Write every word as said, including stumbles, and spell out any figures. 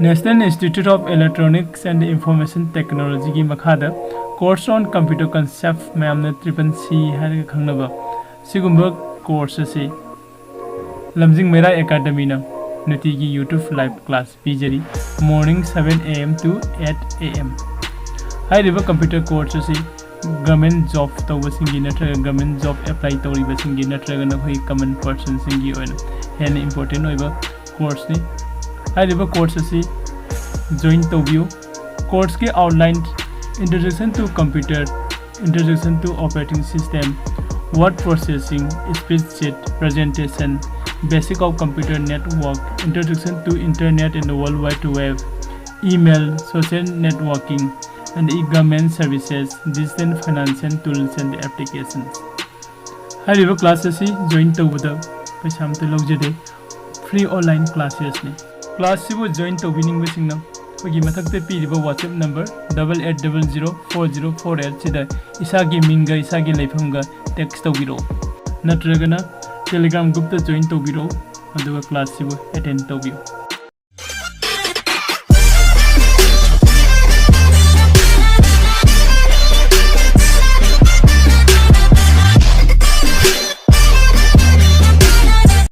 National Institute of Electronics and Information Technology ꯒꯤ ꯃꯈꯥꯗ Course on Computer Concept, ꯃꯌꯥꯝꯅ triple ꯁꯤ ꯍꯥꯏꯔꯒ ꯈꯪꯅꯕ, ꯁꯤꯒꯨꯝꯕ ꯀꯣꯔꯁ ꯑꯁꯤ ꯂꯝꯖꯤꯡ ꯃꯩꯔꯥ ꯑꯦꯀꯥꯗꯃꯤꯅ ꯅꯨꯡꯇꯤꯒꯤ YouTube live class ꯄꯤꯖꯔꯤ, morning seven A M to eight A M꯫ ꯍꯥꯏꯔꯤꯕ ꯀꯝꯄ꯭ꯌꯨꯇꯔ ꯀꯣꯔꯁ ꯑꯁꯤ ꯒꯚꯔꯟꯃꯦꯟ ꯖꯣꯕ ꯇꯧꯕꯁꯤꯡꯒꯤ ꯅꯠꯇ꯭ꯔꯒ ꯒꯚꯔꯟꯃꯦꯟ ꯖꯣꯕ ꯑꯦꯄ꯭ꯂꯥꯏ ꯇꯧꯔꯤꯕꯁꯤꯡꯒꯤ ꯅꯠꯇ꯭ꯔꯒ ꯅꯈꯣꯏ ꯀꯃꯟ ꯄꯔꯁꯟꯁꯤꯡꯒꯤ ꯑꯣꯏꯅ ꯍꯦꯟꯅ ꯏꯝꯄꯣꯔꯇꯦꯟ ꯑꯣꯏꯕ ꯀꯣꯔꯁꯅꯤ꯫ ꯍꯥꯏꯔꯤꯕ ꯀꯣꯔꯁ ꯑꯁꯤ ꯖꯣꯏꯟ ꯇꯧꯕꯤꯌꯨ꯫ ꯀꯣꯔꯁꯀꯤ outline: Introduction to Computer, Introduction to Operating System, Word Processing, Spreadsheet, Presentation, Basic of Computer Network, Introduction to Internet and World Wide Web, Email, Social Networking, and E-Government Services, Digital Financial Tools and Applications꯫ ꯍꯥꯏꯔꯤꯕ class ꯑꯁꯤ join ꯇꯧꯕꯗ ꯄꯩꯁꯥ ꯑꯃꯠꯇ ꯂꯧꯖꯗꯦ, free online ꯀ꯭ꯂꯥꯁꯦꯁꯅꯤ꯫ ꯀ꯭ꯂꯥꯁꯁꯤꯕꯨ join ꯇꯧꯕꯤꯅꯤꯡꯕꯁꯤꯡꯅ ꯑꯩꯈꯣꯏꯒꯤ ꯃꯊꯛꯇ ꯄꯤꯔꯤꯕ WhatsApp number double eight double zero four zero four eight ꯁꯤꯗ ꯏꯁꯥꯒꯤ ꯃꯤꯡꯒ ꯏꯁꯥꯒꯤ ꯂꯩꯐꯝꯒ ꯇꯦꯛꯁ ꯇꯧꯕꯤꯔꯛꯎ, ꯅꯠꯇ꯭ꯔꯒꯅ Telegram groupꯇ ꯖꯣꯏꯟ ꯇꯧꯕꯤꯔꯛꯎ, ꯑꯗꯨꯒ ꯀ꯭ꯂꯥꯁꯁꯤꯕꯨ ꯑꯦꯇꯦꯟ ꯇꯧꯕꯤꯌꯨ꯫